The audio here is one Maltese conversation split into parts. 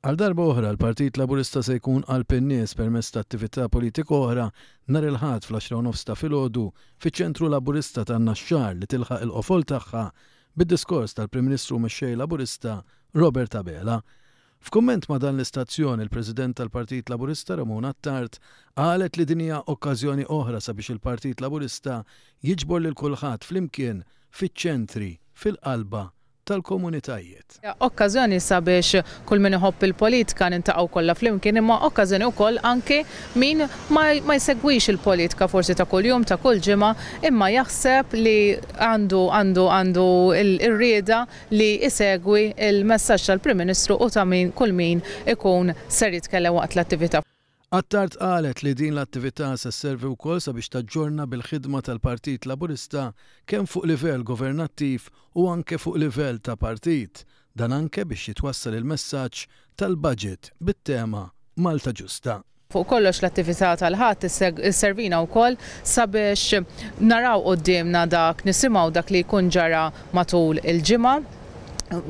Għal darba oħra l-Partit Laburista se jkun qalb in-nies permezz ta' attività politika oħra nhar il-Ħadd fl-10:30 ta' filgħodu fiċ-Ċentru Laburista tan-Naxxar li tilħaq il-qofol tagħha bid-diskors tal-Prim Ministru u Mexxej Laburista Robert Abela. F'kumment ma' dan l-istazzjon il-President tal-Partit Laburista Ramona Attard qalet li din hija okkażjoni oħra sabiex il-Partit Laburista jiġbor lil kulħadd flimkien fiċ-ċentri, fil-qalba tal-komunitajiet. Okkażjoni sabiex kull min iħobb il-politika nintaqgħu kollha flimkien imma okkażjoni wkoll anki min ma jsegwix il-politika forsi ta' kuljum, ta' kull ġimgħa, imma jaħseb li għandu għandu għandu r-rieda li jsegwi l-messaġġ tal-Prim Ministru u ta' min kull min ikun ser jitkellem waqt l-attività. Attard qalet li din l-attività se sservi wkoll sabiex taġġorna bil-ħidma tal-Partit Laburista kemm fuq livell governattiv u anke fuq livell ta' partit. Dan anke biex jitwassal il-messaġġ tal-budget bit-tema Malta Ġusta. Fuq kollox l-attività tal-Ħadd isservina wkoll sabiex naraw quddiemna dak, nisimgħu dak li jkun ġara matul il-ġimgħa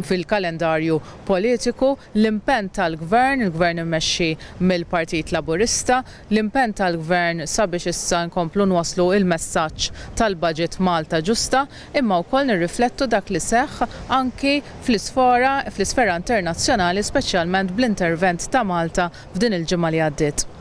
fil-kalendarju politiku, l-impenn tal-Gvern, il-Gvern immexxi mill-Partit Laburista, l-impenn tal-Gvern sabiex issa nkomplu nwasslu l-messaġġ tal-Budget Malta Ġusta, imma wkoll nirriflettu dak li seħħ anki fl-isfora, fl-isfera internazzjonali speċjalment bl-intervent ta' Malta f'din il-ġimgħa li għaddiet.